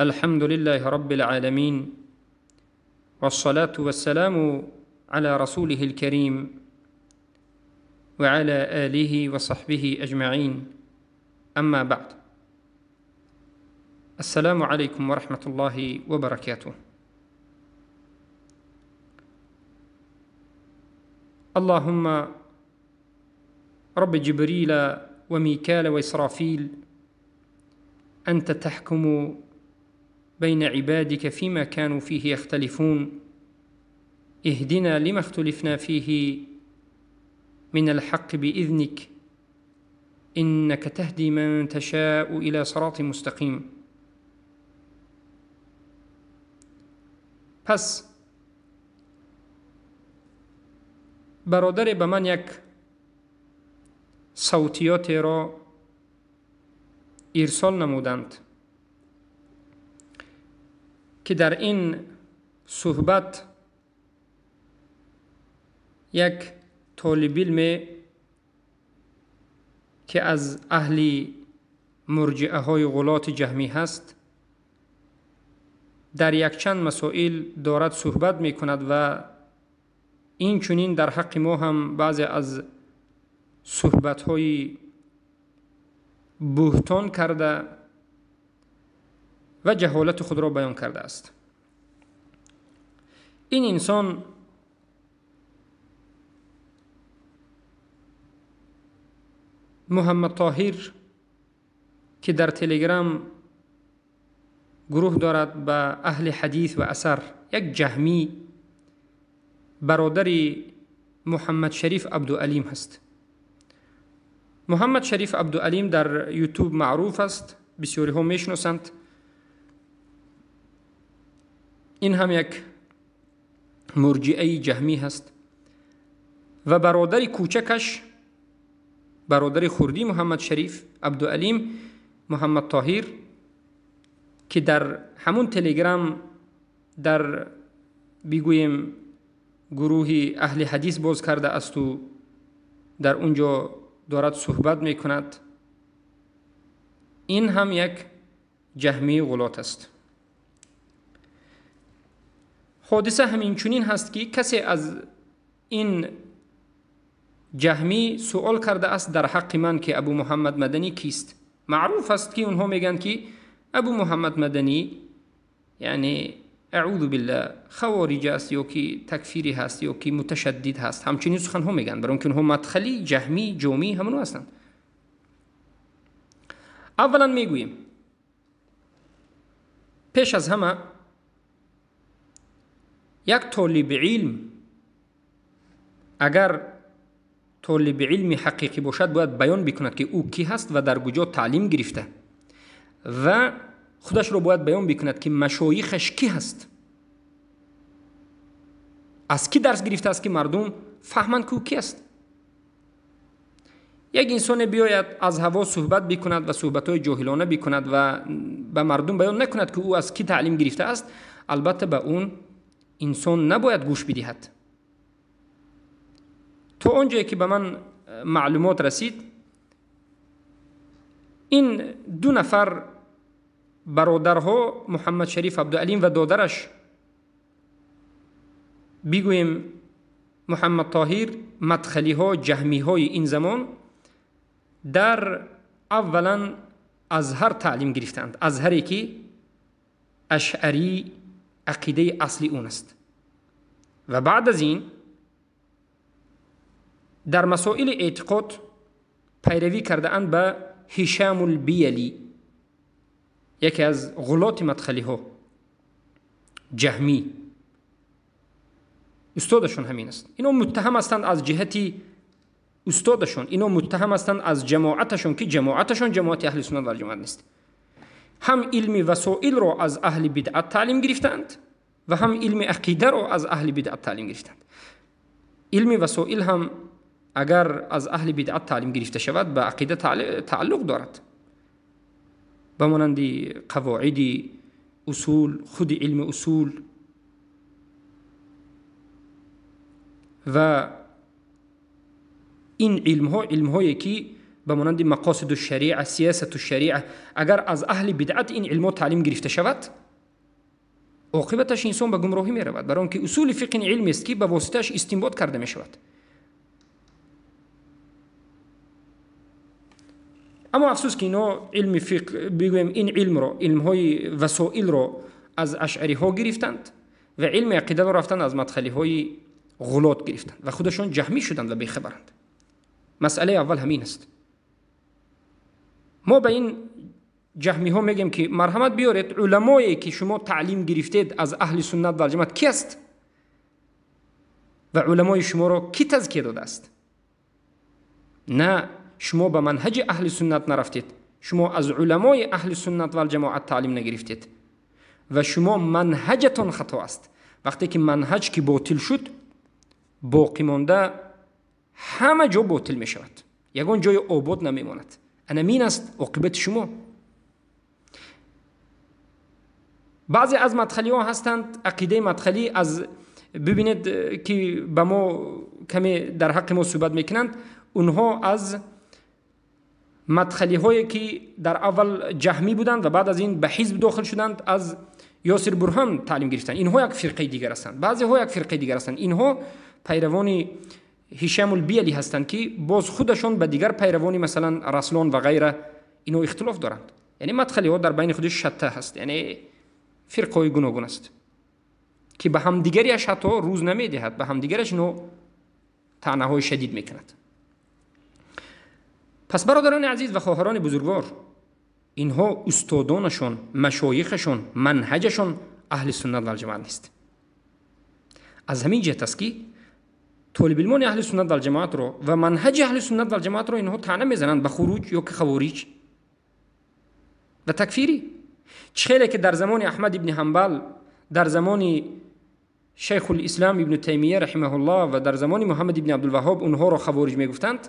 الحمد لله رب العالمين، والصلاة والسلام على رسوله الكريم وعلى آله وصحبه أجمعين، أما بعد. السلام عليكم ورحمة الله وبركاته. اللهم رب جبريل وميكال وإسرافيل، أنت تحكم بين عبادك فيما كانوا فيه يختلفون، اهدنا لما اختلفنا فيه من الحق بإذنك، إنك تهدي من تشاء إلى صراط مستقيم. پس برادر به من یک صوتیات را ارسال نمودند که در این صحبت یک طالب علم که از اهل مرجئه های غلات جهمی هست در یک چند مسائل دارد صحبت می کند و این چنین در حق ما هم بعضی از صحبت های بهتان کرده و جهالت خود را بیان کرده است. این انسان محمد طاهر که در تلگرام گروه دارد به اهل حدیث و اثر، یک جهمی برادر محمد شریف عبدالعلیم هست. محمد شریف عبدالعلیم در یوتیوب معروف است، بسیاری ها میشناسند. این هم یک مرجئه جهمی هست و برادر کوچکش، برادر خردی محمد شریف عبدالعلیم، محمد طاهر، که در همون تلگرام در بگوییم گروه اهل حدیث باز کرده است و در اونجا دارد صحبت میکند، این هم یک جهمی غلات است. حادثه همین چنین هست که کسی از این جهمی سوال کرده است در حق من که ابو محمد مدنی کیست. معروف است که اونها میگن که ابو محمد مدنی یعنی اعوذ بالله خوارج است یا که تکفیری هست یا که متشدد هست، همچنین سخنها میگن، برای اینکه اونها مدخلی جهمی جومی همونو هستند. اولا میگوییم پیش از همه یک طالب علم اگر طالب علم حقیقی باشد باید بیان بکند که او کی هست و در کجا تعلیم گرفته و خودش رو باید بیان بکند که مشایخش کی هست، از کی درس گرفته است که مردم فهمند که او کی است. یک انسان بیاید از هوا صحبت بکند و صحبت‌های جاهلانه بکند و به مردم بیان نکند که او از کی تعلیم گرفته است، البته به اون انسان نباید گوش بدهد. تا آنجایی که به من معلومات رسید، این دو نفر برادرها محمد شریف عبدالعلیم و دادرش بگوییم محمد طاهر، مدخلی ها جهمی های این زمان، در اولا ازهر تعلیم گرفتند، ازهری که اشعری عقیده اصلی اون است و بعد از این در مسائل اعتقاد پیروی کرده اند به هشام البیلی، یکی از غلات مدخلی ها جهمی، استادشون همین است. اینا متهم هستند از جهتی استادشون، اینا متهم هستند از جماعتشون که جماعتشون جماعت اهل سنت و جماعت نیست. هم علم وسائل را از اهل بدعت تعلیم گرفتند و هم علم عقیده را از اهل بدعت تعلیم گرفتند. علم وسائل هم اگر از اهل بدعت تعلیم گرفته شود به عقیده تعلق دارد، به مانند قواعد اصول، خود علم اصول و این علمها علمهایی که ба монанди мақосиду шариа, сиёсату шариа, агар аз аҳли бидъат ин илмҳо таълим гирифта шавад, оқибаташ инсон ба гумроҳӣ меравад, барои он ки усули фиқҳ ин илмест ки ба воситааш истинбот карда мешавад. Аммо афсӯс ки инҳо илми фиқҳ, бигӯем ин илмро, илмҳои васоилро аз ашъариҳо гирифтанд ва илми ақидаро рафтанд аз мадхалиҳои ғулот гирифтанд ва худашон ҷаҳмӣ шуданд ва бехабаранд. Масъалаи аввал ҳамин аст. Мо ба ин ҷаҳмиҳо мегӯем ки марҳамат биёред уламое ки шумо таълим гирифтед аз аҳли суннат ва ҷамоат ки аст ва уламои шуморо ки тазкия додааст? На, шумо ба манҳаҷи аҳли суннат нарафтед, шумо аз уламои аҳли суннат ва ҷамоат таълим нагирифтед ва шумо манҳаҷатон хато аст. Вақте ки манҳаҷ ки ботил шуд, боқӣ монда ҳама ҷо ботил мешавад, ягон ҷои обод намемонад. Анамин аст оқибати шумо. Баъзе аз мадхалиҳо ҳастанд, ақидаи мадхалӣ аз бибинед ки ба мо каме дар ҳаққи мо суҳбат мекунанд, онҳо аз мадхалиҳое ки дар аввал ҷаҳмӣ буданд ва баъд аз ин ба ҳизб дохил шуданд, аз Ёсир Бурҳон таълим гирифтанд. Инҳо як фирқаи дигар ҳастанд, баъзеҳо як фирқаи дигар ҳастанд. Инҳо пайравони Ҳишам Улбиялӣ ҳастанд ки боз худашон ба дигар пайравони масалан Раслон ва ғайра инҳо ихтилоф доранд. Яъне мадхалиҳо дар байни худаш шатта ҳаст, яъне фирқаҳои гуногун аст ки ба ҳамдигариаш ҳатто рӯз намедиҳад, ба ҳамдигараш инҳо таънаҳои шадид мекунад. Пас бародарони азиз ва хоҳарони бузургвор, инҳо устодонашон, машоихашон, манҳаҷашон аҳли суннат ва ҷамоат нест. Аз ҳамин ҷиҳат аст ки толибилмони аҳли суннат ва ҷамоатро ва манҳаҷи аҳли суннат ва ҷамоатро инҳо таъна мезананд ба хуруҷ ё ки хавориҷ ва такфирӣ. Чӣ хеле ки дар замони Аҳмад ибни Ҳанбал, дар замони Шайхулислам ибни Таймия раҳимаҳуллоҳ ва дар замони Муҳаммад ибни Абдулваҳҳоб онҳоро хавориҷ мегуфтанд,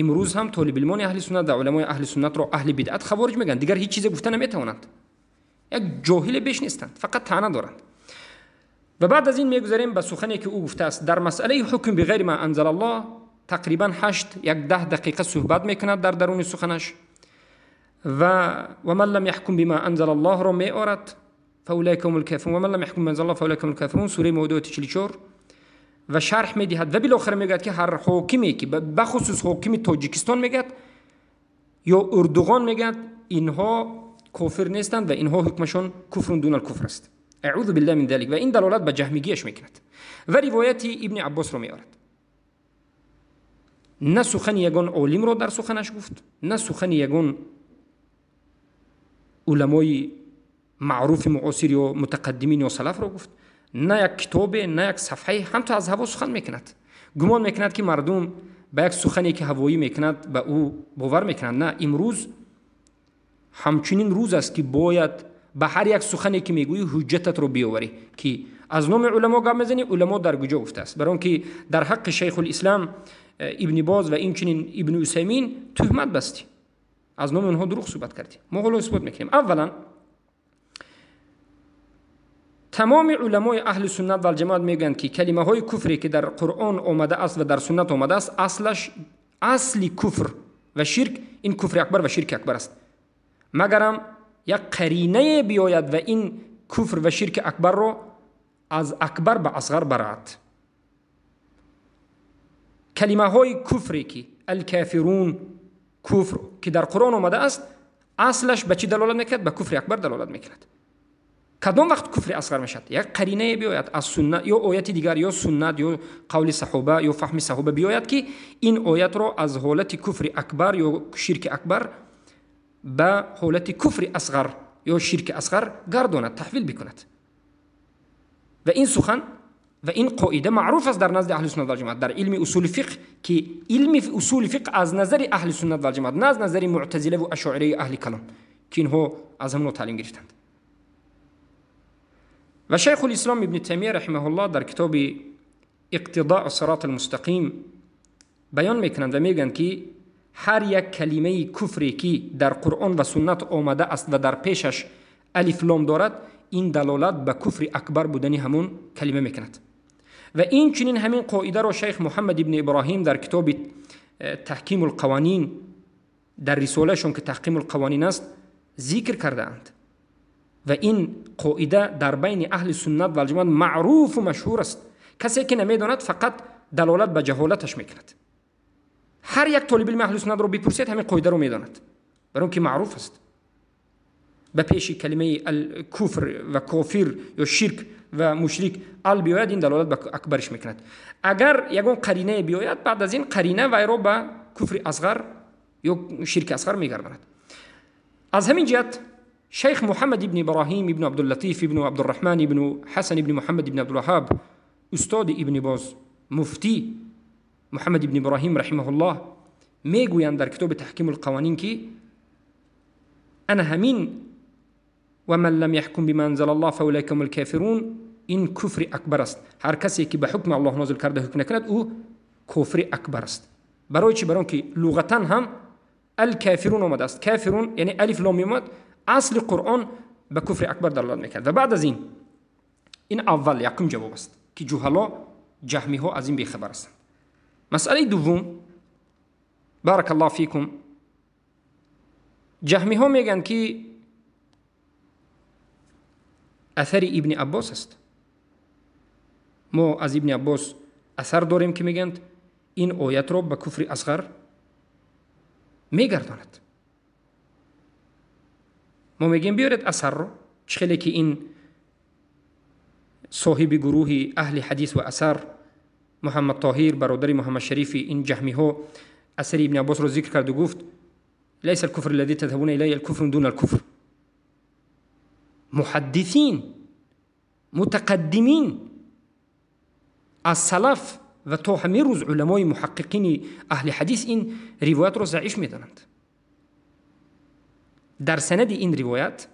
имрӯз ҳам толибилмони аҳли суннат ва уламои аҳли суннатро аҳли бидъат хавориҷ мегӯянд. Дигар ҳеҷ чизе гуфта наметавонанд, як ҷоҳиле беш нестанд, фақат таъна доранд. Ва баъд аз ин мегузарем ба сухане ки ӯ гуфтааст дар масъалаи ҳукм биғайри ма анзалаллоҳ. Тақрибан 8-10 дақиқа суҳбат мекунад дар даруни суханаш ва ман лам яҳкум бима анзалаллоҳро меорад, фаулайка ҳумул кофирун ва ман лам яҳкум бима анзалаллоҳ фаулайка ҳумул кофирун, сураи Моида 44, ва шарҳ медиҳад ва билохира мегӯяд ки ҳар ҳокиме ки бахусус ҳокими Тоҷикистон мегӯяд ё Эрдуғон мегӯяд, инҳо кофир нестанд ва инҳо ҳукмашон куфрун дунал куфр аст. Аъузу биллаҳи мин залик. Ва ин далолат ба ҷаҳмигиаш мекунад ва ривояти ибни Аббосро меорад. На сухани ягон олимро дар суханаш гуфт, на сухани ягон уламои маъруфи муосир ё мутақаддимин ё салафро гуфт, на як китобе, на як сафҳае, ҳамто аз ҳаво сухан мекунад. Гумон мекунад ки мардум ба як сухане ки ҳавоӣ мекунад ба ӯ бовар мекунанд. На, имрӯз ҳамчунин рӯз аст ки бояд ба ҳар як сухане ки мегӯӣ ҳуҷҷататро биёварӣ ки аз номи уламо гап мезанӣ, уламо дар куҷо гуфтааст. Барои он ки дар ҳаққи Шайхулислам ибни Боз ва инчунин ибни Усаймин туҳмат бастӣ, аз номи онҳо дурӯғ суҳбат кардӣ. Мо ҳоло исбот мекунем. Аввалан тамоми уламои аҳли суннат ва ҷамоат мегӯянд ки калимаҳои куфре ки дар Қуръон омада аст ва дар суннат омада аст, аслаш асли куфр ва ширк ин куфри акбар ва ширки акбар аст. Магарам як қаринае биёяд ва ин куфр ва ширки акбарро аз акбар ба асғар барад. Калимаҳои куфре ки алкафирун, куфр ки дар Қуръон омада аст, аслаш ба чӣ далолат мекунад? Ба куфри акбар далолат мекунад. Кадом вақт куфри асғар мешавад? Як қаринае биёяд аз суннат ё ояти дигар ё суннат ё қавли саҳоба ё фаҳми саҳоба биёяд ки ин оятро аз ҳолати куфри акбар ё ширки акбар ба ҳолати куфри асғар ё ширки асғар гардонад, таҳвил бикунад. Ва ин сухан ва ин қоида маъруф аст дар назди аҳли суннат вал ҷамоат, дар илми усули фиқҳ, ки илми усули фиқҳ аз назари аҳли суннат вал ҷамоат, на аз назари муътазила ва ашоираи аҳли калом ки инҳо аз ҳамонҳо таълим гирифтанд. Ва Шайхулислом ибни Таймия раҳимаҳуллоҳ дар китоби Иқтидоъ сирот алмустақим баён мекунанд ва мегӯянд ки ҳар як калимаи куфре ки дар Қуръон ва суннат омада аст ва дар пешаш алиф лом дорад, ин далолат ба куфри акбар будани ҳамон калима мекунад. Ва инчунин ҳамин қоидаро шайх Муҳаммад ибни Иброҳим дар китоби Таҳкимул қаванин дар рисолаашон ки Таҳким алқавонин аст зикр кардаанд ва ин қоида дар байни аҳли суннат ва ҷамоат маъруфу машҳур аст. Касе ки намедонад фақат далолат ба ҷаҳолаташ мекунад. Ҳар як толиби илми аҳли суннатро бипурсед, ҳамин қоидаро медонад, барои он ки маъруф аст. Ба пеши калимаи куфр ва кофир ё ширк ва мушрик ал биёяд, ин далолат ба акбариш мекунад. Агар ягон қаринае биёяд, баъд аз ин қарина вайро ба куфри асғар ё ширки асғар мегардонад. Аз ҳамин ҷиҳат шайх Муҳаммад ибни Иброҳим ибну Абдуллатиф ибну Абдурраҳман ибну Ҳасан ибни Муҳаммад ибни Абдулваҳҳаб, устоди Ибни Боз, муфтӣ Муҳаммад ибни Иброҳим раҳимаҳуллоҳ мегӯянд дар китоби Таҳким алқавонин ки ана ҳамин ва ман лам яҳкум бима анзала Аллоҳ фаулайка ҳумул кофирун, ин куфри акбар аст. Ҳар касе ки ба ҳукми Аллоҳ нозил карда ҳукм накунад, ӯ куфри акбар аст. Барои чӣ? Барои он ки луғатан ҳам алкофирун омадааст. Кофирун яъне алиф лом меомад, асли Қуръон ба куфри акбар далолат мекард. Ва баъд аз ин, ин аввал якум ҷавоб аст ки ҷуҳало, ҷаҳмиҳо аз ин бехабар ҳастанд. Масъалаи дуввум, баракаллоҳу фикум, ҷаҳмиҳо мегӯянд ки асари Ибни Аббос аст. Мо аз Ибни Аббос асар дорем ки мегӯянд ин оятро ба куфри асғар мегардонад. Мо мегӯем биёред асарро, чӣ хеле ки ин соҳиби гурӯҳи аҳли ҳадис ва асар Муҳаммад Тоҳир, бародари Муҳаммад Шарифи ин ҷаҳмиҳо, асари Ибни Аббосро зикр карду гуфт: лайса алкуфр аллази тадҳабуна илайҳи алкуфру дуна алкуфр. Муҳаддисин, мутақаддимин аз салаф ва то ҳамин рӯз уламои муҳаққиқини аҳли ҳадис ин ривоятро заиф медонанд. Дар санади ин ривоят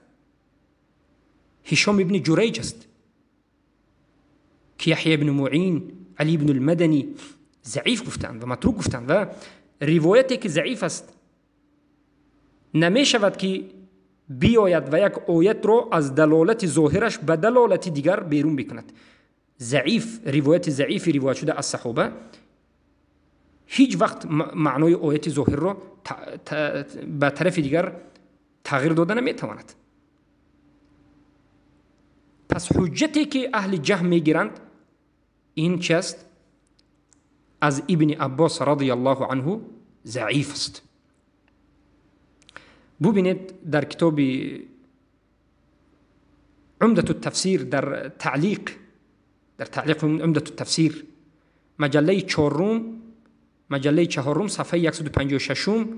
Ҳишом ибни Ҷурайҷ аст ки Яҳё ибни Муин, Али ибни Алмадани заиф гуфтанд ва матрук гуфтанд. Ва ривояте ки заиф аст намешавад ки биёяд ва як оятро аз далолати зоҳираш ба далолати дигар берун бикунад. Заиф, ривояти заифи ривоят шуда аз саҳоба ҳеҷ вақт маънои ояти зоҳирро ба тарафи дигар тағйир дода наметавонад. Пас ҳуҷҷате ки аҳли ҷаҳм мегиранд ин чи аст? Аз Ибни Аббос радияллоҳу анҳу заиф аст. Бубинед дар китоби Умдату тафсир, дар таълиқ, дар таълиқи Умдату тафсир, маҷаллаи чорум, маҷаллаи чаҳорум, сафҳаи 156,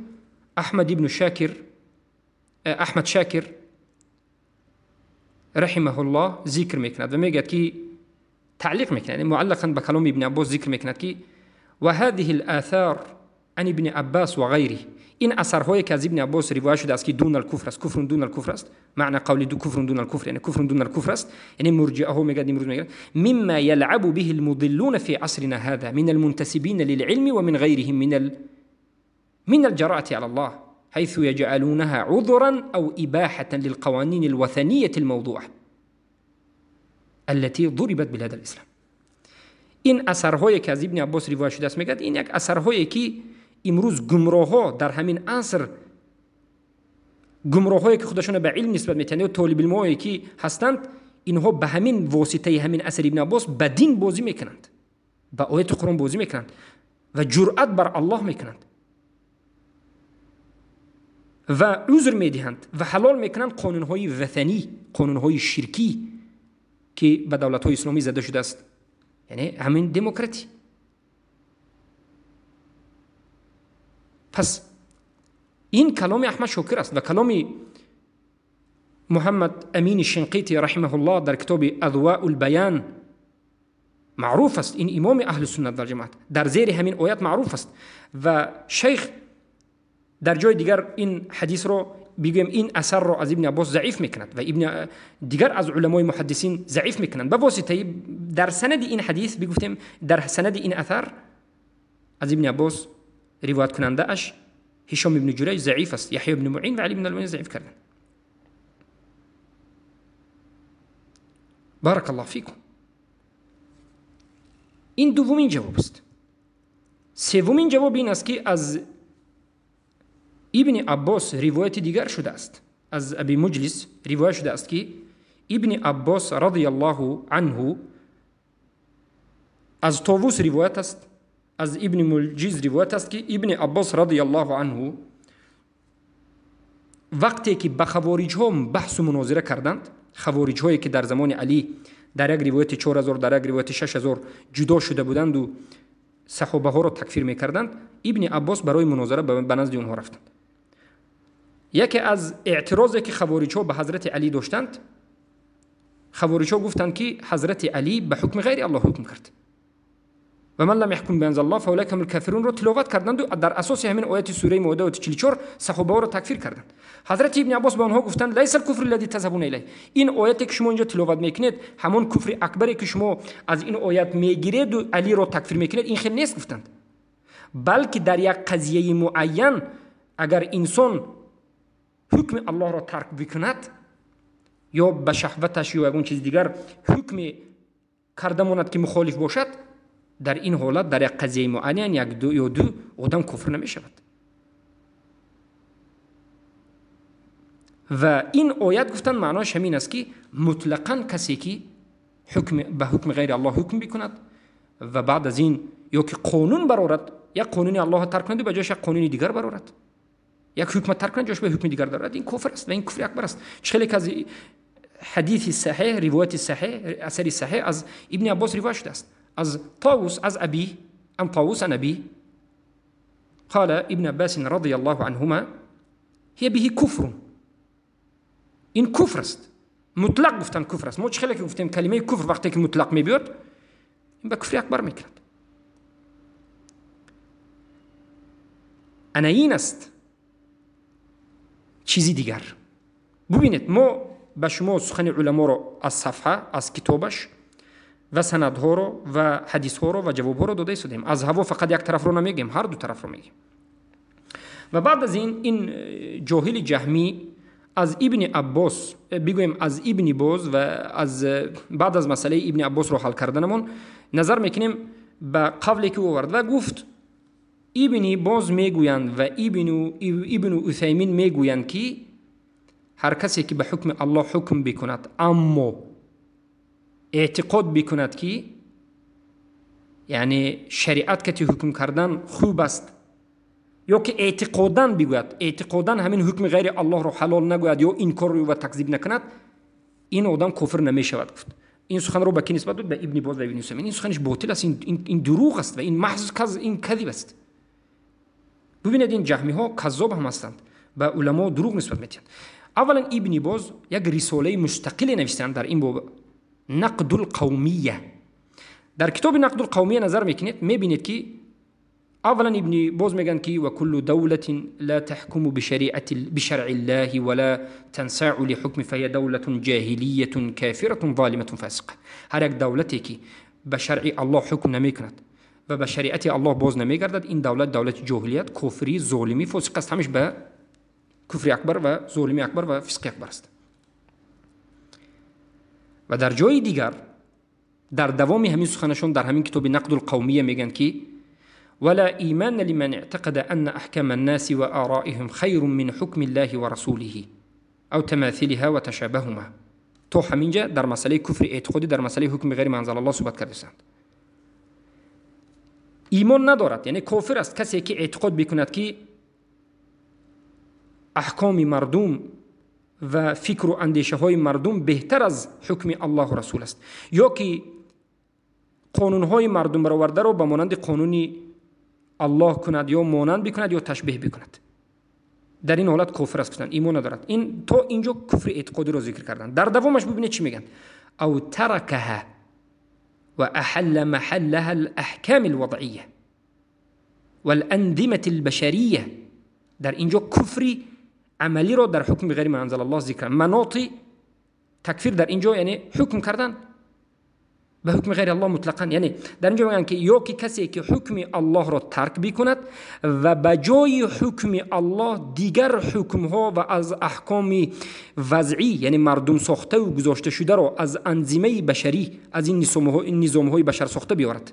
Аҳмад ибну Шакир, Аҳмад Шакир раҳимаҳуллоҳ зикр мекунад ва мегӯяд ки таълиқ мекунад, яъне муаллақан ба каломи Ибни Аббос зикр мекунад ки ва ҳадиҳи алآثар ан Ибни Аббос ва ғайриҳ, ин асарҳое ки аз Ибни Аббос ривоят шудааст ки дун алкуфр аст, куфрун дун алкуфр аст, маъна қавли ду куфрун дун алкуфр, яъне куфрун дун алкуфр аст, яъне мурҷиаҳо мегӯяд, имрӯз мегӯяд мимма ялъабу биҳи алмудиллуна фи асрина ҳада мин алмунтасибина лилилми ва мин ғайриҳим мин алҷараати ала Аллоҳ ҳайсу яҷъалунаҳа узран ав ибаҳатан лилқаванини алватhanияти алмавдуъа аллати дурибат билҳада алислам. Ин асарҳое ки аз Ибни Аббос ривоят шудааст, мегӯяд ин як асарҳое ки имрӯз гумроҳҳо дар ҳамин аср, гумроҳҳое ки худашонро ба илм нисбат метиҳанд ё толибилмҳое ки ҳастанд, инҳо ба ҳамин воситаи ҳамин асари Ибни Аббос ба дин бозӣ мекунанд, ба ояти Қуръон бозӣ мекунанд ва ҷуръат бар Аллоҳ мекунанд ва узр медиҳанд ва ҳалол мекунанд қонунҳои ватанӣ, қонунҳои ширкӣ ки ба давлатҳои исломӣ зада шудааст, яъне ҳамин демократӣ. Пас ин каломи Аҳмад Шокир аст ва каломи Муҳаммад Амини Шинқити раҳимаҳуллоҳ дар китоби Адваул Баян маъруф аст. Ин имоми аҳли суннат вал ҷамоат дар зери ҳамин оят маъруф аст ва шайх дар ҷои дигар ин ҳадисро бигӯем, ин асарро аз Ибни Аббос заиф мекунад ва ибни дигар аз уламои муҳаддисин заиф мекунанд. Ба воситаи дар санади ин ҳадис бигуфтем, дар санади ин асар аз Ибни Аббос ривояткунандааш Ҳишом ибни Ҷурайҷ заиф аст, Яҳё ибни Муин ва Али ибни Алмадини заиф карданд. Баракаллоҳу фикум. Ин дуввумин ҷавоб аст. Севумин ҷавоб ин аст ки аз Ибни Аббос ривояти дигар шудааст, аз Аби Муҷлис ривоят шудааст, ки Ибни Аббос радиаллоҳу анҳу аз Товус ривоят аст, аз Ибни Мулҷиз ривоят аст, ки Ибни Аббос радиаллоҳу анҳу вақте ки ба хавориҷҳо баҳсу мунозира карданд, хавориҷҳое ки дар замони Алӣ дар як ривояти 4000, дар як ривояти 6000 ҷудо шуда буданду саҳобаҳоро такфир мекарданд, Ибни Аббос барои мунозира ба назди онҳо рафтанд. Яке аз эътирозе ки хавориҷҳо ба ҳазрати Алӣ доштанд, хавориҷҳо гуфтанд, ки ҳазрати Алӣ ба ҳукми ғайри Аллоҳ ҳукм кард ва ман лам яҳкум бианзала Аллоҳ фаулайка ҳумул кофирунро тиловат карданду дар асоси ҳамин ояти сураи Моида ояти 44 саҳобаҳоро такфир карданд. Ҳазрати Ибни Аббос ба онҳо гуфтанд: лайсал куфру аллази тазҳабуна илайҳ, ин ояте ки шумо инҷо тиловат мекунед, ҳамон куфри акбаре ки шумо аз ин оят мегиреду Алиро такфир мекунед, ин хел нест гуфтанд, балки дар як қазияи муайян агар инсон ҳукми Аллоҳро тарк бикунад ё ба шаҳваташ ё ягон чиз дигар ҳукме карда монад ки мухолиф бошад, дар ин ҳолат дар як қазияи муайян як ду ё ду одам куфр намешавад. Ва ин оят гуфтанд маъноаш ҳамин аст, ки мутлақан касе ки ба ҳукми ғайри Аллоҳ ҳукм бикунад ва баъд аз ин ё ки қонун барорад, як қонуни Аллоҳро тарк кунад ба ҷояш як қонуни дигар барорад, як ҳукмро тарк кунад ҷояш ба ҳукми дигар дарорад, ин куфр аст ва ин куфри акбар аст. Чӣ хеле ки аз ҳадиси саҳеҳ, ривояти саҳеҳ, асари саҳеҳ аз Ибни Аббос ривоят шудааст, аз Тавус, аз Аби, ан Тавус ан Аби қала Ибн Аббас радиаллоҳу анҳума ҳия биҳи куфрун, ин куфр аст. Мутлақ гуфтан куфр аст. Мо чӣ хеле ки гуфтем калимаи куфр вақте ки мутлақ мебиёд, ин ба куфри акбар мекунад. Ана ин аст чизи дигар. Бубинед, мо ба шумо сухани уламоро аз сафҳа, аз китобаш ва санадҳоро ва ҳадисҳоро ва ҷавобҳоро дода истодем. Аз ҳаво фақат як тарафро намегӯем, ҳар ду тарафро мегӯем. Ва баъд аз ин ин ҷоҳили ҷаҳмӣ аз Ибни Аббос, бигӯем аз Ибни Боз ва аз баъд аз масъалаи Ибни Аббосро ҳал карданамон назар мекунем ба қавле ки ӯ овард ва гуфт: Ибни Боз мегӯянд ва Ибну Усаймин мегӯянд, ки ҳар касе ки ба ҳукми Аллоҳ ҳукм бикунад, аммо эътиқод бикунад, ки яъне шариат кати ҳукм кардан хуб аст, ё ки эътиқодан бигӯяд, эътиқодан ҳамин ҳукми ғайри Аллоҳро ҳалол нагӯяд ё инкор ва такзиб накунад, ин одам кофир намешавад гуфт. Ин суханро ба ки нисбат дод? Ба Ибни Боз ва Ибни Усаймин. Ин суханиш ботил аст, ин дурӯғ аст ва ин маҳз ин кадиб аст. Бубинед, ин ҷаҳмиҳо каззоб ҳам ҳастанд, ба уламо дурӯғ нисбат медиҳанд. Аввалан Ибни Боз як рисолаи мустақиле навиштанд дар ин боб, Нақдул қавмия. Дар китоби Нақдул қавмия назар мекунед, мебинед ки аввалан Ибни Боз мегӯянд, ки ва куллу давлатин ла таҳкуму бишаръи ллаҳи ва ла тансаъу лиҳукми фаҳия давлатун ҷоҳилиятун кофиратун золиматун фосиқа. Ҳар як давлате ки ба шаръи Аллоҳ ҳукм намекунад ва ба шариати Аллоҳ боз намегардад, ин давлат давлати ҷоҳилият, кофирӣ, золимӣ, фосиқ аст. Ҳамеш ба куфри акбар ва золими акбар ва фисқи акбар аст. Ва дар ҷои дигар дар давоми ҳамин суханашон дар ҳамин китоби Нақдул қавмия мегӯянд, ки ولا إيمان لمن اعتقد أن أحكام الناس وآرائهم خير من حكم الله ورسوله أو تماثلها وتشابههما. то ҳаминҷа дар масъалаи куфри эътиқодӣ, дар масъалаи ҳукми ғайри ма анзала Аллоҳ суҳбат кардастанд. Имон надорад, яъне кофир аст касе ки эътиқод бикунад, ки аҳкоми мардум ва фикру андешаҳои мардум беҳтар аз ҳукми Аллоҳу расул аст, ё ки қонунҳои мардум баровардаро ба монанди қонуни Аллоҳ кунад ё монанд бикунад ё ташбеҳ бикунад. Дар ин ҳолат кофир аст гуфтанд, имон надорад. Ин то инҷо куфри эътиқодиро зикр карданд. Дар давомаш бибинед чӣ мегӯянд: ав таракаҳа ва аҳалла маҳаллаҳа алаҳками алвадъия валандимати албашария. Дар инҷо куфри амалиро дар ҳукми ғайри ма анзала Аллоҳ зикр кард. Маноти такфир дар инҷо яъне ҳукм кардан ба ҳукми ғайри Аллоҳ мутлақан, яъне дар инҷо мегӯянд, ки ё ки касе ки ҳукми Аллоҳро тарк бикунад ва ба ҷои ҳукми Аллоҳ дигар ҳукмҳо ва аз аҳкоми вазъӣ, яъне мардум сохтаву гузошта шударо аз анзимаи башарӣ, аз ин низомҳои башарсохта биёрад,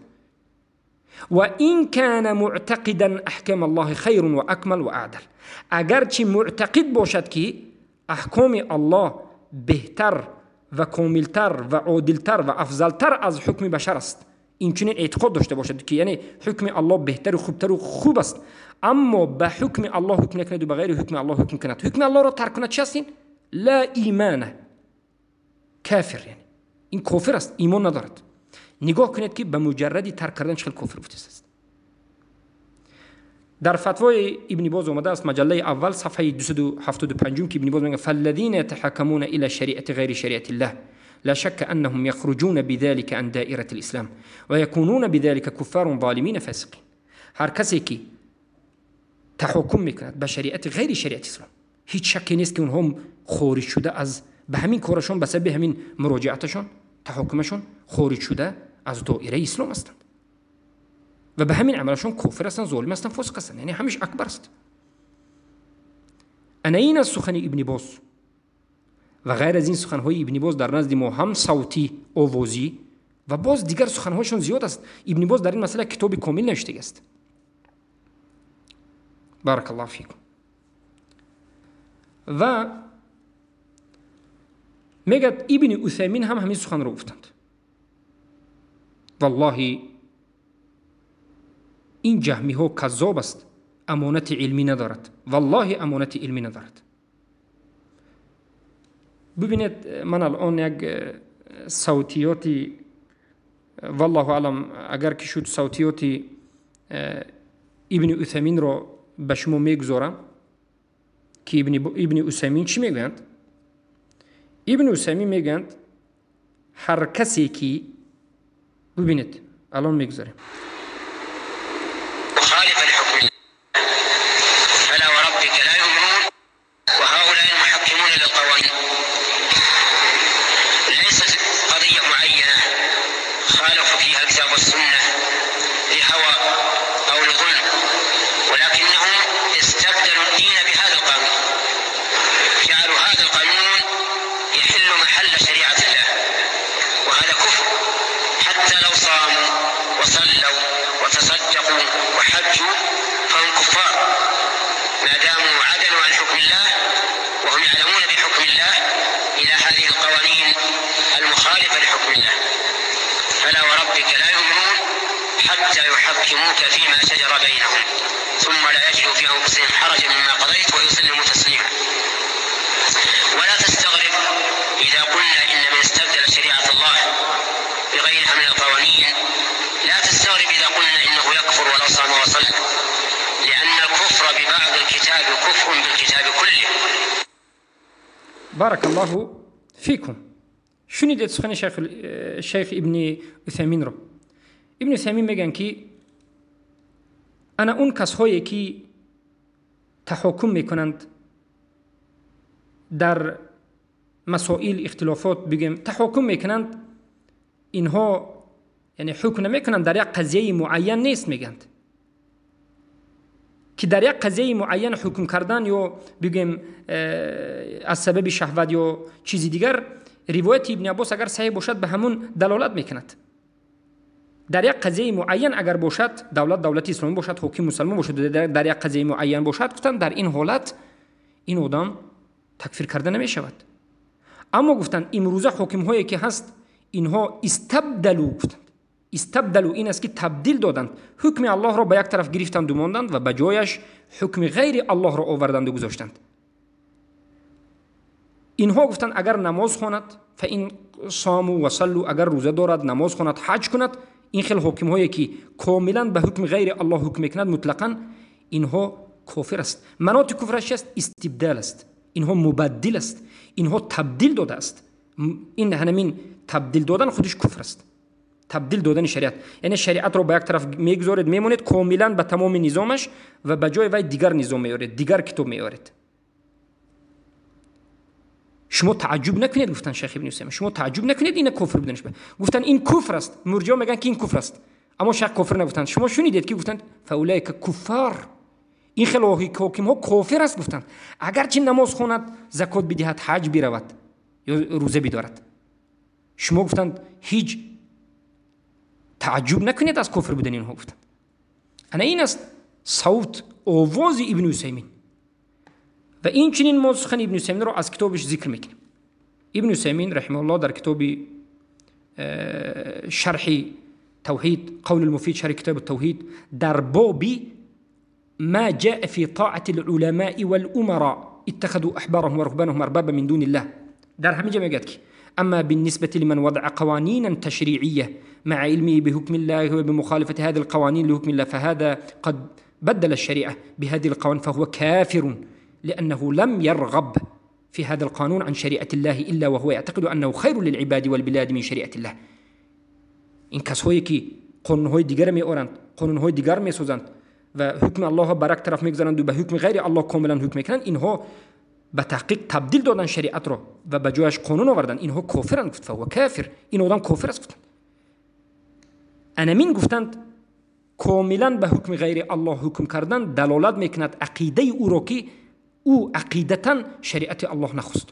وإن كان معتقدا أحكام الله خير وأكمل وأعدل. اگرچه معتقد باشد که احکام الله بهتر و کاملتر و عادلتر و افضلتر از حکم بشر است، این چنین اعتقاد داشته باشد که یعنی حکم الله بهتر و خوبتر و خوب است، اما به حکم الله حکم نکند و به غیر حکم الله حکم کند، حکم الله را ترک کند، چی است این؟ لا ایمانه، کافر، یعنی این کافر است، ایمان ندارد. نگاه کنید که به مجردی ترک کردن چقدر کفر گفته است. در فتوای ابن باز آمده است، مجله اول صفحه 275 که ابن باز میگه فالذین يتحكمون الى شریعت غیر شریعت الله لا شك انهم يخرجون بذلك عن دائره الاسلام ويكونون بذلك كفار ظالمين فاسقين. هر کسی که تحکم میکند به شریعت غیر شریعت اسلام، هیچ شکی نیست که اونها خارج شده از به همین کارشون، به سبب همین مراجعتشون، تحکمشون خارج شده از دایره اسلام هستند و به همین عملشون کافر هستند، ظالم هستند، فاسق هستند، یعنی همیش اکبر است. انا این از سخن ابن باز و غیر از این سخنهای ابن باز در نزد ما هم صوتی، آوازی و باز دیگر سخنهایشون زیاد است. ابن باز در این مسئله کتاب کامل نوشته است. بارک الله فیکم. و میگد ابن عثیمین هم همین سخن رو گفتند. والله این جهمی ها کذاب است، امانت علمی ندارد، والله امانت علمی ندارد. ببینید من الان یک صوتیاتی، والله اعلم اگر که شد صوتیاتی ابن عثیمین رو به شما میگذارم که ابن عثیمین چی میگویند؟ ابن عثیمین میگویند هر کسی که، ببینید الان میگذاریم، مخالف لحكم فلا وربك لا يؤمنون وهؤلاء المحكمون للقوانين ليست قضية معينة خالفوا فيها الكتاب والسنة لهوى أو لظلم، ولكنهم استبدلوا الدين بهذا القانون، جعلوا هذا القانون يحل محل شريعة الله، وهذا كفر حتى لو صاموا وصلوا وتصدقوا وحجوا فهم كفار ما داموا عدلوا عن حكم الله وهم يعلمون بحكم الله إلى هذه القوانين المخالفة لحكم الله. فلا وربك لا يؤمنون حتى يحكموك فيما شجر بينهم ثم لا يجدوا في أنفسهم حرجا مما قضيت ويسلموا تسليما. ولا تستغرب إذا قلنا إن من استبدل شريعة الله بغيرها من القوانين، لا تستغرب إذا قلنا إنه يكفر ولو صام وصلى، لأن الكفر ببعض الكتاب كفر بالكتاب كله. بارك الله فيكم. شنیدید سخن شیخ ابن عثیمین رو؟ ابن عثیمین میگن که انا اون کسایی که تحکم میکنند در مسائل اختلافات، بگیم تحکم میکنند، اینها یعنی حکم نمیکنند در یک قضیه معین نیست، میگند که در یک قضیه معین حکم کردن یا بگیم از سبب شهوت یا چیزی دیگر، روایت ابن عباس اگر صحیح باشد به همون دلالت میکند. در یک قضیه معین اگر باشد، دولت اسلامی باشد، حاکم مسلمان باشد، در یک قضیه معین باشد، گفتن در این حالت این آدم تکفیر کرده نمیشود. اما گفتن امروزه حاکم هایی که هست اینها استبدلوا، گفتند استبدلوا این است که تبدیل دادند، حکم الله را به یک طرف گرفتند و ماندند و به جایش حکم غیر الله را آوردند و گذاشتند. اینها گفتند اگر نماز خواند، فإن صاموا و صلوا، اگر روزه دارد، نماز خواند، حج کند، این خیلی حکم هایی که کاملا به حکم غیر الله حکم میکند مطلقا، اینها کافر است. مناط کفرش است استبدال است، اینها مبدل است، اینها تبدیل داده است. این همین تبدیل دادن خودش کفر است، تبدیل دادن شریعت، یعنی شریعت رو به یک طرف میگذارید، میمونید کاملا به تمام نظامش و به جای وی دیگر نظام میارید، دیگر کتاب میارید. شما تعجب نکنید، گفتن شیخ ابن عثیمین، شما تعجب نکنید این کفر بودنش. گفتن این کفر است، مرجع میگن که این کفر است، اما شیخ کفر نگفتن. شما شنیدید که گفتن فاولئک کفار، این خیلی حاکم ها کافر است گفتن، اگرچه نماز خواند، زکات بدهد، حج برود یا روزه بدارد. شما گفتند هیچ تعجب نکنید از کفر بودن اینها گفتند. Ана ин аст савт, овози Ибни Усаймин. Ва инчунин мо сухани Ибни Усайминро аз китобаш зикр мекунем. Ибни Усаймин раҳимаҳуллоҳ дар китоби шарҳи тавҳид, қавли муфид, шарҳи китоби тавҳид, дар боби ما جاء في طاعة العلماء والأمراء اتخذوا أحبارهم ورهبانهم أربابا من دون الله، در همین جا میگه که أما بالنسبة لمن وضع قوانينا تشريعية مع علمه بحكم الله وبمخالفة هذه القوانين لحكم الله فهذا قد بدل الشريعة بهذه القوانين فهو كافر، لأنه لم يرغب في هذا القانون عن شريعة الله إلا وهو يعتقد أنه خير للعباد والبلاد من شريعة الله. این کسایی که قانونهای دیگر می آورند، قانونهای دیگر می سازند و حکم الله بر یک طرف میگذارند و به حکم غیر الله کاملا حکم میکنند، اینها به تحقیق تبدیل دادن شریعت را و به جایش قانون آوردن، اینها کافرند. گفت فهو کافر، این آدم کافر است. گفتند انمین گفتند کاملا به حکم غیر الله حکم کردن دلالت میکند عقیده او را که او عقیدتا شریعت الله نخواست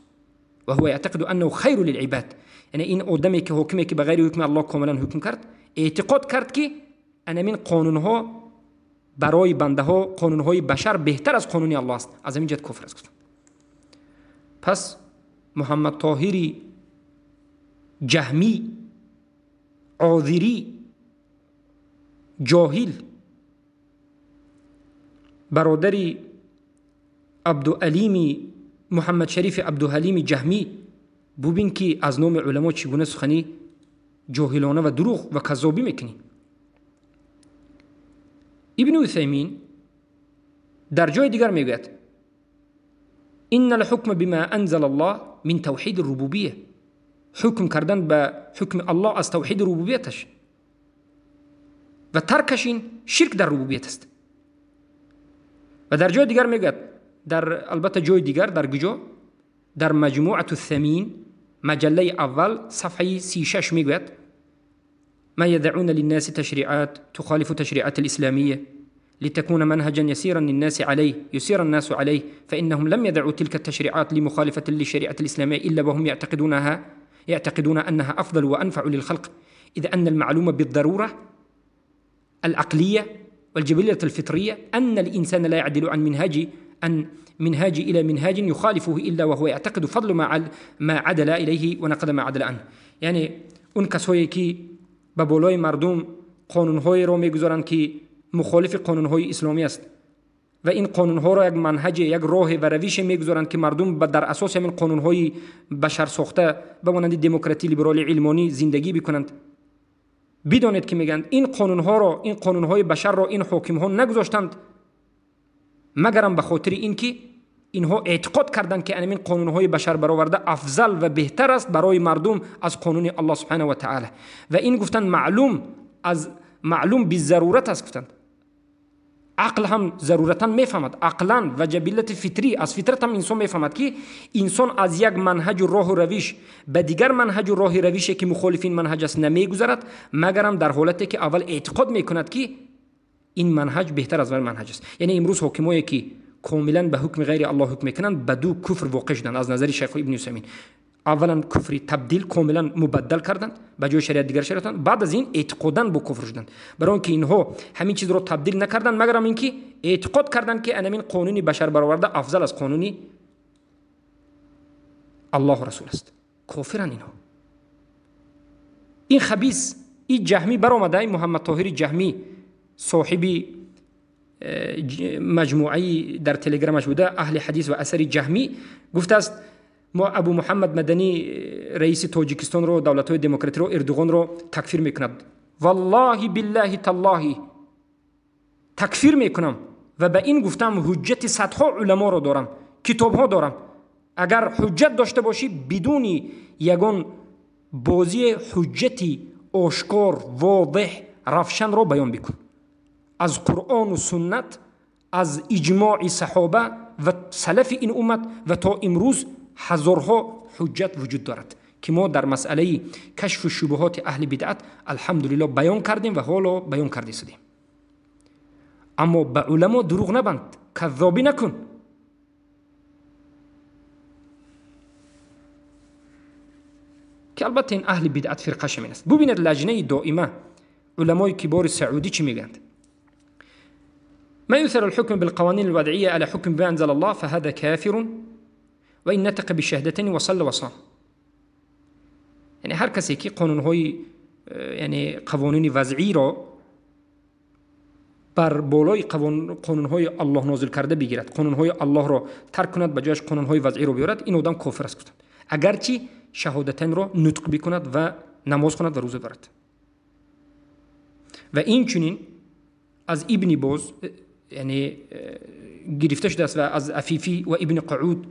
و هو یعتقد انه خیر للعباد. یعنی این آدمی که حکمی که به غیر حکم الله کاملا حکم کرد، اعتقاد کرد که انمین قانونها برای بنده ها، قانونهای بشر بهتر از قانون الله است، از همین جهت کفر است. گفتند پس محمد طاهری جهمی عاذری جاهل برادری عبدالعلیمی محمد شریف عبدالحلیم جهمی، ببین که از نام علما چگونه سخنی جاهلانه و دروغ و کذابی میکنی. ابن عثیمین در جای دیگر میگوید ان الحکم بما انزل الله من توحید الربوبیه، حکم کردن به حکم الله از توحید ربوبیتش و ترکش این شرک در ربوبیت است. و در جای دیگر میگوید، در البته جای دیگر در کجا، در مجموعه الثمین مجله اول صفحه 36 میگوید ما يدعون للناس تشريعات تخالف تشريعات الإسلامية لتكون منهجا يسيرا للناس عليه يسير الناس عليه فإنهم لم يدعوا تلك التشريعات لمخالفة للشريعة الإسلامية إلا وهم يعتقدون أنها أفضل وأنفع للخلق، إذ أن المعلومة بالضرورة العقلية والجبلية الفطرية أن الإنسان لا يعدل عن منهاج إلى منهاج يخالفه إلا وهو يعتقد فضل ما عدل إليه ونقد ما عدل عنه. یعنی اون کسایی که به بالای مردم قانونهایی را میگذارند که مخالف قانونهای اسلامی است و این قانونها را یک منهج، یک راه و روش میگذارند که مردم در اساس همین قانونهای بشر ساخته به مانند دموکراتی، لیبرال، علمانی زندگی بکنند، بدانید که میگند این قانونها را، این قانونهای بشر را این حاکم ها نگذاشتند مگرم به خاطر اینکه اینها اعتقاد کردند که این قانونهای بشر برآورده افضل و بهتر است برای مردم از قانون الله سبحانه و تعالی. و این گفتن معلوم بالضرورت است. گفتند عقل هم ضرورتا میفهمد، عقلا و جبلت فطری، از فطرت هم انسان میفهمد که انسان از یک منهج و راه و روش به دیگر منهج و راه روشی که مخالف این منهج است نمیگذرد، مگرم در حالتی که اول اعتقاد میکند که این منهج بهتر از منهج است. یعنی امروز حاکمایی که کاملا به حکم غیر الله حکم میکنند به دو کفر واقع شدند از نظر شیخ ابن عثیمین. اولا کفری تبدیل، کاملا مبدل کردند به جای شریعت دیگر شریعت، بعد از این اعتقادن به کفر شدند، برای اینکه اینها همین چیز رو تبدیل نکردند مگر اینکه اعتقاد کردند که انمین قانونی بشر برآورده افضل از قانونی الله و رسول است. کافرن اینها. این خبیث، این جهمی برآمده، این محمد طاهر جهمی صاحبی مجموعه در تلگرامش بوده اهل حدیث و اثر جهمی، گفته است ما ابو محمد مدنی رئیس تاجیکستان رو، دولت‌های دموکراتی رو، اردوغان رو تکفیر میکند. والله بالله تالله تکفیر میکنم و به این گفتم حجت صدها علما رو دارم، کتابها دارم. اگر حجت داشته باشی بدون یگان بازی حجتی آشکار، واضح، روشن رو بیان بکن، از قرآن و سنت، از اجماع صحابه و سلف این امت و تا امروز هزارها حجت وجود دارد که ما در مسئله کشف شبهات اهل بدعت الحمدلله بیان کردیم و حالا بیان کرده شدیم. اما به علما دروغ نبند، کذابی نکن. که البته این اهل بدعت فرقه شمین است. ببینید لجنه دائمه علمای کبار سعودی چی میگند. ما يثر الحكم بالقوانين الوضعية على حكم بما أنزل الله فهذا كافر وإن نطق بالشهادتين وصلى وصام. یعنی هر کسی که قانون‌های یعنی قوانین وضعی را بر بالای قانون‌های الله نازل کرده بگیرد، قانون‌های الله را ترک کند، به جایش قانون‌های وضعی را بیارد، این آدم کافر است گفتند، اگرچه شهادتین را نطق بکند و نماز خواند و روزه دارد. و این چنین از ابن باز یعنی گرفته شده است و از عفیفی و ابن قعود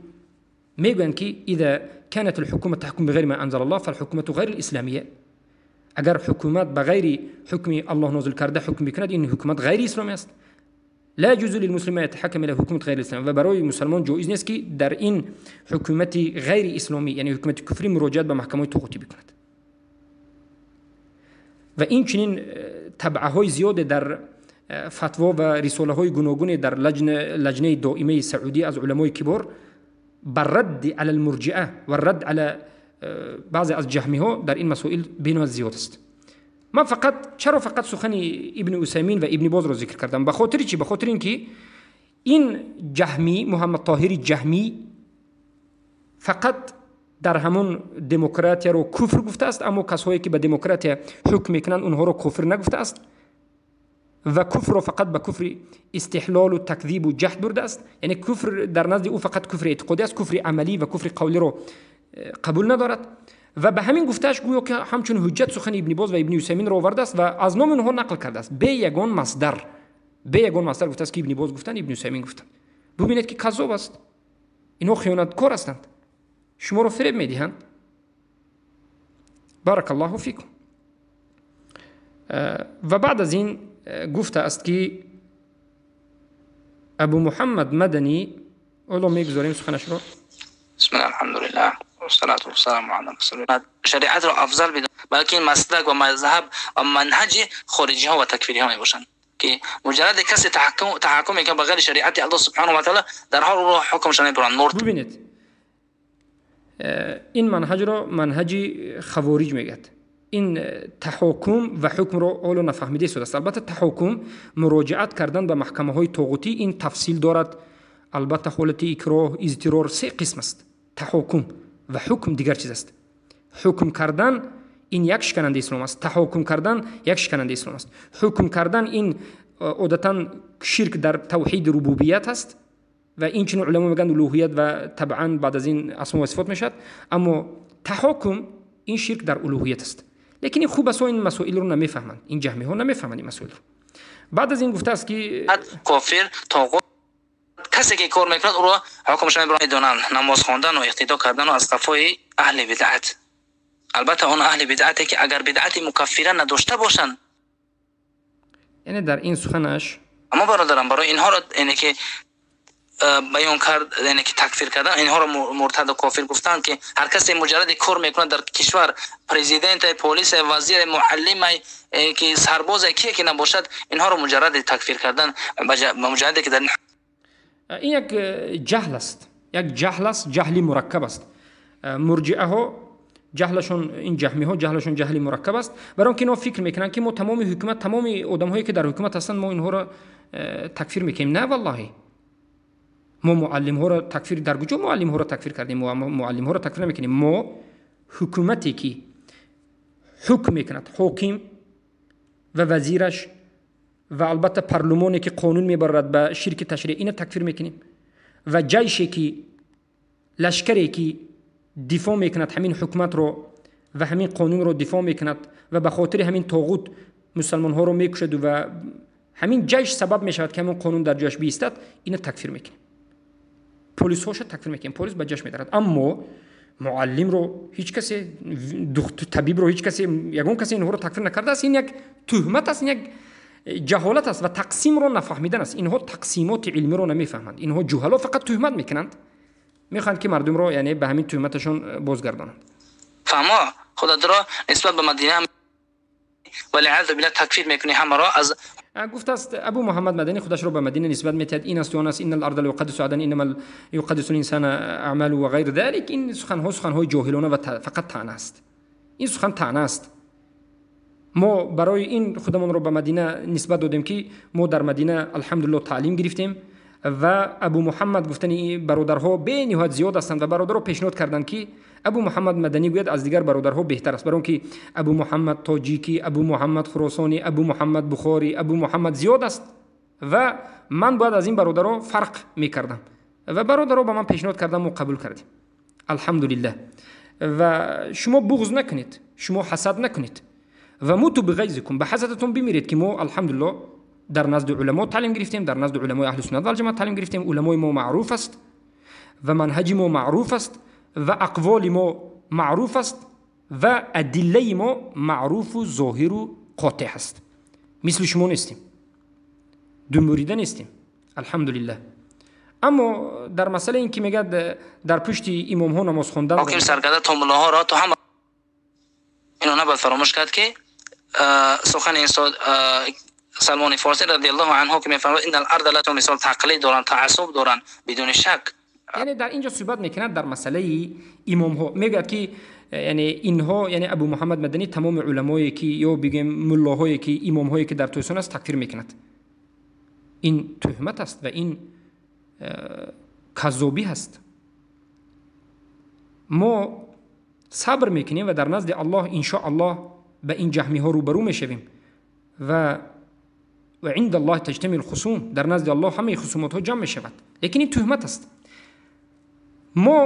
میگویند که اذا كانت الحكومة تحكم بغير ما أنزل الله فالحكومة غير الإسلامية. اگر حکومت بغیر حکم الله نازل کرده حکم بکند، این حکومت غیر اسلامی است. لا يجوز للمسلم يتحكم الى حکومت غیر اسلامی، و برای مسلمان جایز نیست که در این حکومت غیر اسلامی یعنی حکومت کفری مراجعت به محکمه طاغوتی بکند. و این چنین تبعه های زیاد در فتوا و رساله های گوناگون در لجنه دائمه سعودی از علمای کبار بر رد علی المرجئه و رد علی بعضی از جهمی ها در این مسائل بیناز زیاد است. من فقط چرا فقط سخن ابن عثیمین و ابن باز را ذکر کردم؟ به خاطر چی؟ به خاطر اینکه این جهمی محمد طاهر جهمی فقط در همون دموکراتی رو کفر گفته است، اما کسایی که به دموکراتی حکم میکنند اونها رو کفر نگفته است و کفر رو فقط به کفر استحلال و تکذیب و جحد برده است. یعنی کفر در نزد او فقط کفر اعتقادی است، کفر عملی و کفر قولی رو قبول ندارد و به همین گفتهش گویا که همچون حجت سخن ابن باز و ابن عثیمین رو آورده است و از نام اونها نقل کرده است، به یگان مصدر، به یگان مصدر گفته است که ابن باز گفتن، ابن عثیمین گفتن. ببینید که کذاب است، اینها خیانتکار هستند، شما رو فریب میدهند. بارک الله فیکم. و بعد از این گفته است که ابو محمد مدنی، اولو میگذاریم سخنش رو. بسم الله الحمد لله والصلاة والسلام علی رسول الله. شریعت را افضل بدون، بلکه مسلک و مذهب و منهج خارجی ها و تکفیری ها می باشند که مجرد کسی تحکم میکنه به غیر شریعت الله سبحانه و تعالی در حال رو حکمش نمیبرند. ببینید این منهج را منهج خوارج میگد. این تحاکم و حکم را اولو نفهمیده شده است. البته تحاکم مراجعت کردن به محکمه های طاغوتی این تفصیل دارد. البته حالت اکراه، اضطرار سه قسم است. تحاکم و حکم دیگر چیز است. حکم کردن این یک شکننده اسلام است، تحاکم کردن یک شکننده اسلام است. حکم کردن این عادتا شرک در توحید ربوبیت است و این چنین علما میگن الوهیت و طبعا بعد از این اسما و صفات میشد. اما تحاکم این شرک در الوهیت است. لیکن این خوب است این مسائل رو نمیفهمند، این جهمی ها نمیفهمند این مسائل رو. بعد از این گفته است که کافر طاغوت کسی که کار میکند او را حکمش میدونن، نماز خواندن و اقتدا کردن و از قفای اهل بدعت. البته آن اهل بدعتی که اگر بدعت مکفره نداشته باشند، یعنی در این سخنش اما برادران برای اینها را یعنی که بیان کرد، یعنی که تکفیر کردن اینها را مرتد و کافر گفتن که هر کسی مجرد کار میکند در کشور، پرزیدنت، پلیس، وزیر، معلم، که سرباز، کی که نباشد، اینها را مجرد تکفیر کردن مجرد که در این یک جهل است، یک جهل است، جهلی مرکب است. مرجئه ها جهلشون، این جهمی ها جهلشون جهلی مرکب است، برای اینکه اینا فکر میکنن که ما تمام حکومت، تمام آدم هایی که در حکومت هستند ما اینها را تکفیر میکنیم. نه والله، ما معلم ها را تکفیر در کجا معلم ها را تکفیر کردیم؟ ما معلم ها را تکفیر نمیکنیم. ما حکومتی که حکم میکند، حاکم و وزیرش و البته پارلمانی که قانون میبرد به شرک تشریع، اینو تکفیر میکنیم. و جیشی که لشکری که دفاع میکند همین حکومت رو و همین قانون رو دفاع میکند و به خاطر همین طاغوت مسلمان ها رو میکشد و همین جیش سبب میشود که همین قانون در جایش بیستد، اینو تکفیر میکنیم. پلیس هاشو تکفیر میکنیم، پلیس به جیش میدارد. اما معلم رو هیچ کسی، دکتر، طبیب رو هیچ کسی، یگون کسی اینها رو تکفیر نکرده است. این یک تهمت است، این یک جهالت است و تقسیم رو نفهمیدن است. اینها تقسیمات علمی رو نمیفهمند، اینها جهلا فقط تهمت میکنند، میخوان که مردم رو یعنی به همین تهمتشون بازگردانند. فما خدا را نسبت به مدینه ولی بالله تکفیر میکنی همه را از گفت است ابو محمد مدنی خودش رو به مدینه نسبت میتد. این است و آن است، ان الارض لا یقدس عدن انما یقدس الانسان اعمال و غیر ذلك. این سخن ها سخن های جاهلانه و فقط طعنه است. این سخن طعنه است. Мо барои ин худамонро ба Мадина нисбат додем, ки мо дар Мадина алҳамдулиллоҳ таълим гирифтем ва Абу Муҳаммад гуфтани бародарҳо бениҳоят зиёд ҳастанд ва бародарҳо пешниҳод карданд, ки Абу Муҳаммад Маданӣ гӯяд аз дигар бародарҳо беҳтар аст, барои он ки Абу Муҳаммад тоҷикӣ, Абу Муҳаммад хуросонӣ, Абу Муҳаммад бухорӣ, Абу Муҳаммад зиёд аст ва ман бояд аз ин бародарҳо фарқ мекардам ва бародарҳо ба ман пешниҳод карданд, мо қабул кардем, алҳамдулиллоҳ. Ва шумо буғз накунед, шумо ҳасад накунед ва муту биғайзикум, ба ҳасадатон бимиред, ки мо алҳамдулиллоҳ дар назди уламо таълим гирифтем, дар назди уламои аҳли суннат вал ҷамоат таълим гирифтем. Уламои мо маъруф аст ва манҳаҷи мо маъруф аст ва ақволи мо маъруф аст ва адиллаи мо маъруфу зоҳиру қотеъ аст. Мисли шумо нестем, думбурида нестем, алҳамдулиллоҳ. Аммо дар масъалаи ин ки мегӯяд дар пушти имомҳо намоз хондан, ҳоким саркарда то муллоҳоро то ҳама ино набояд фаромӯш кард, ки сухани инсон Салмони Форсӣ радиаллоҳу анҳу ки мефармояд: иннал арда лату, мисол тақлид доранд, таассуб доранд, бидуни шак. Яъне дар инҷо суҳбат мекунад дар масъалаи имомҳо, мегӯяд ки яъне инҳо, яъне Абу Муҳаммад Маданӣ тамоми уламое ки ё бигӯем муллоҳое ки имомҳое ки дар Тоҷикистон аст такфир мекунад. Ин туҳмат аст ва ин каззобӣ ҳаст. Мо сабр мекунем ва дар назди Аллоҳ иншоаллоҳ ба ин ҷаҳмиҳо рӯбарӯ мешавем ва عند الله تجتمع الخصوم، در نزد الله همه خصومت ها جمع می شود. لیکن این تهمت است. ما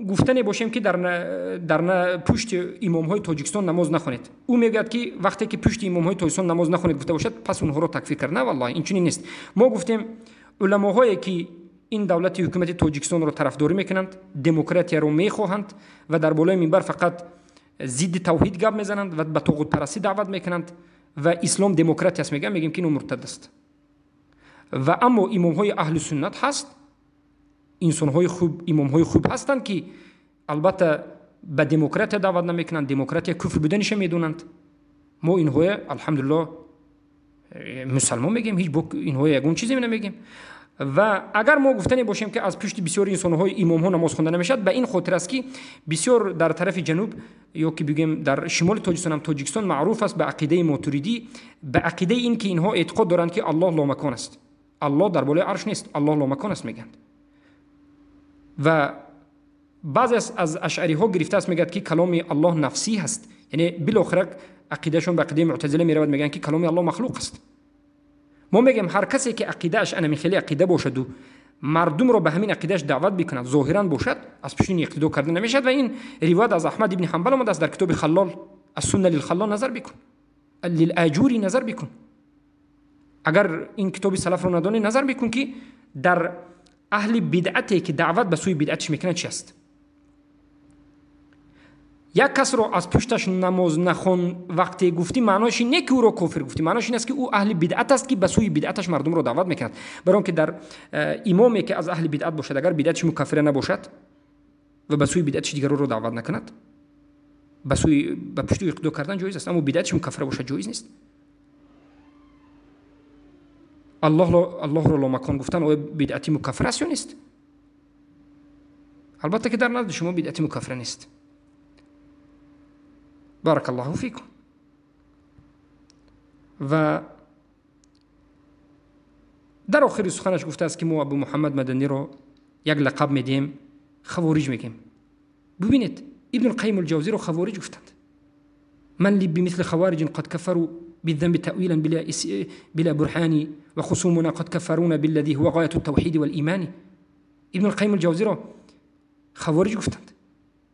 گفتنی باشیم که در پشت امام های تاجیکستان نماز نخوانید. او میگوید که وقتی که پشت امام های تاجیکستان نماز نخوانید گفته باشد، پس اونها را تکفیر کرد. نه والله این چنین نیست. ما گفتیم علماهایی که این دولت حکومت تاجیکستان را طرفداری میکنند، دموکراتی را میخواهند و در بالای منبر فقط ضد توحید گپ میزنند و به طاغوت پرستی دعوت میکنند و اسلام دموکراتی است، میگیم که اینو مرتد است. و اما امام های اهل سنت هست، انسان های خوب، امام های خوب هستند که البته به دموکراتی دعوت نمیکنند، دموکراتی کفر بودنش میدونند. ما اینهای الحمدلله مسلمان میگیم، هیچ اینهای یگون چیزی نمیگیم. و اگر ما گفتنی باشیم که از پشت بسیار انسان‌های امام‌ها نماز خوانده نمیشد، به این خاطر است که بسیار در طرف جنوب یا که بگیم در شمال تاجیکستان هم، تاجیکستان معروف است به عقیده ماتوریدی، به عقیده این که اینها اعتقاد دارند که الله لامکان است، الله در بالای عرش نیست، الله لامکان است میگند. و بعضی از اشعری ها گرفته است، میگد که کلام الله نفسی هست، یعنی بالاخره عقیدهشون به عقیده معتزله میرود، میگن که کلام الله مخلوق است. ما میگیم هر کسی که عقیدهش انمی خیلی عقیده باشد و مردم رو به همین عقیدهش دعوت بکند، ظاهرا باشد، از پشت این اقتدا کرده نمیشد. و این روایت از احمد ابن حنبل آمده است در کتاب خلال، السنه للخلال نظر بکن، للاجوری نظر بکن. اگر این کتاب سلف رو ندانی نظر بکن که در اهل بدعتی که دعوت به سوی بدعتش میکنه چی است. یک کس رو از پشتش نماز نخون وقتی گفتی، معناش این نه که او رو کافر گفتی، معناش این است که او اهل بدعت است که به سوی بدعتش مردم رو دعوت میکند. برای اینکه در امامی که از اهل بدعت باشد، اگر بدعتش مکفره نباشد و به سوی بدعتش دیگر رو دعوت نکند، به سوی به پشت اقتدا کردن جایز است، اما بدعتش مکفره باشد جایز نیست. الله رو لامکان گفتن آیا بدعتی مکفره است یا نیست؟ البته که در نزد شما بدعتی مکفره نیست. بارک الله فیکم. و در آخر سخنش گفته است که ما ابو محمد مدنی رو یک لقب میدیم، خوارج میگیم. ببینید ابن القیم الجوزی رو خوارج گفتند. من لی بمثل خوارج قد كفروا بالذنب تأويلا بلا برهان وخصومنا قد كفرونا بالذي هو غاية التوحيد والإيمان. ابن القیم الجوزی رو خوارج گفتند،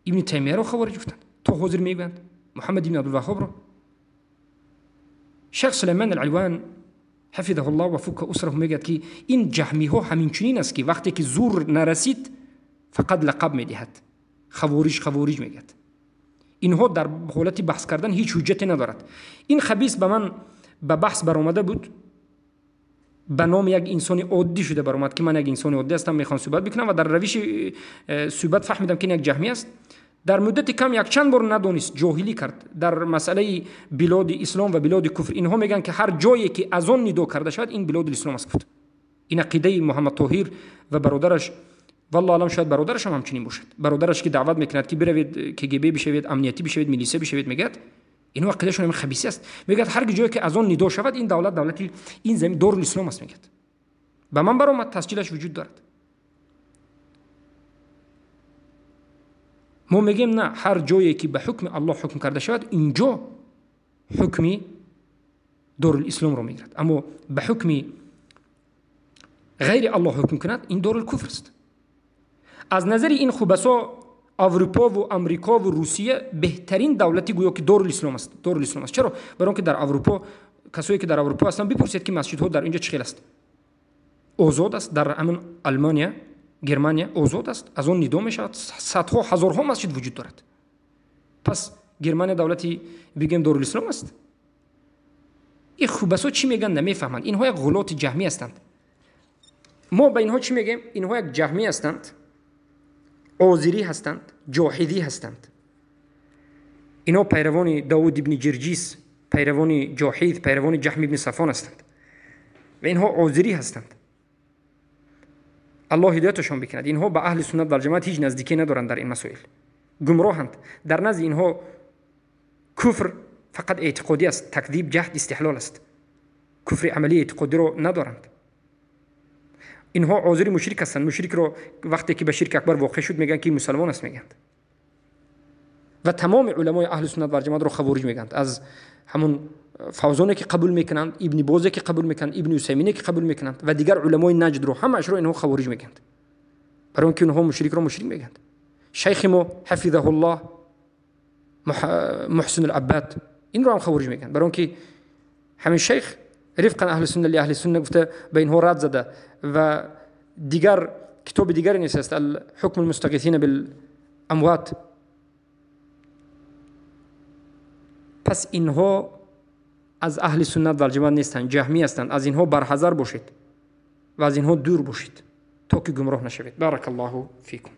ابن تیمیه رو خوارج گفتند، تا حاضر میگویند محمد بن عبدالوهاب رو. شیخ سلیمان العلوان حفظه الله و فک اسره میگه که این جهمی ها همین چنین است که وقتی که زور نرسید فقط لقب میدهد، خوارج خوارج میگه. اینها در حالت بحث کردن هیچ حجتی ندارد. این خبیث به من به بحث برآمده بود، به نام یک انسان عادی شده برآمد که من یک انسان عادی هستم، میخوام صحبت بکنم، و در روش صحبت فهمیدم که این یک جهمی است. در مدت کم یک چند بار ندانست، جاهلی کرد در مسئله بلاد اسلام و بلاد کفر. اینها میگن که هر جایی که از آن نداء کرده شود این بلاد اسلام است. گفت این عقیده محمد طاهر و برادرش، والله اعلم شاید برادرش هم همچنین باشد، برادرش که دعوت میکند که بروید کگب بشوید، امنیتی بشوید، میلیسه بشوید، میگد Инҳо ақидашон ҳамин хабисӣ аст. Мегӯяд ҳар ҷое ки аз он нидо шавад, ин давлат давлати ин замин Дорулислом аст, мегӯяд. Ба ман баромад, тасҷилаш вуҷуд дорад. Мо мегӯем на, ҳар ҷое ки ба ҳукми Аллоҳ ҳукм карда шавад, инҷо ҳукми Дорулисломро мегирад. Аммо ба ҳукми ғайри Аллоҳ ҳукм кунад, ин Дорулкуфр аст. Аз назари ин хубасо Аврупо ва Амрико ва Русия беҳтарин давлати гӯё ки Дорулислом аст. Дорулислом аст. Чаро? Барои он ки дар Аврупо касое ки дар Аврупо ҳастанд, бипурсед ки масҷидҳо дар инҷо чӣ хел аст. Озод аст. Дар ҳамин Алмания, Германия озод аст. Аз он нидо мешавад. Садҳо, ҳазорҳо масҷид вуҷуд дорад. Пас Германия давлати бигӯем Дорулислом аст? Ин хубасо чӣ мегӯянд намефаҳманд. Инҳо як ғулоти ҷаҳмӣ ҳастанд. Мо ба инҳо чӣ мегӯем? Инҳо як ҷаҳмӣ ҳастанд, озирӣ ҳастанд, ҷоҳидӣ ҳастанд. Инҳо пайравони Давуд ибни Ҷирҷис, пайравони ҷоҳид, пайравони Ҷаҳм ибни Сафон ҳастанд ва инҳо озирӣ ҳастанд. Аллоҳ ҳидояташон бикунад. Инҳо ба аҳли суннат вал ҷамоат ҳеҷ наздикӣ надоранд дар ин масоил. Гумроҳанд. Дар назди инҳо куфр фақат эътиқодӣ аст, такзиб, ҷаҳд, истиҳлол аст. Куфри амалии эътиқодиро надоранд. Инҳо озири мушрик ҳастанд. Мушрикро вақте ки ба ширки акбар воқеъ шуд, мегӯянд ки мусалмон аст, мегӯянд. Ва тамоми уламои аҳли суннат вал ҷамоатро хавориҷ мегӯянд. Аз ҳамун Фавзоне ки қабул мекунанд, Ибни Бозе ки қабул мекунанд, Ибни Усаймине ки қабул мекунанд ва дигар уламои наҷдро, ҳамаашро инҳо хавориҷ мегӯянд. Барои он ки инҳо мушрикро мушрик мегӯянд. Шайхи мо ҳафизаҳуллоҳ Муҳсин ал-Аббад инро ҳам хавориҷ мегӯянд. Барои он ки ҳамин шайх рифқан аҳли сунна ли аҳли сунна гуфта ба инҳо рад зада ва дигар китоби дигаре низ ҳаст, ал-ҳукм ал-мустағисина бил-амвот. Пас инҳо аз аҳли суннат вал ҷамоат нестанд, ҷаҳмӣ ҳастанд. Аз инҳо барҳазар бошед ва аз инҳо дур бошед то ки гумроҳ нашавед. Баракаллоҳу фикум.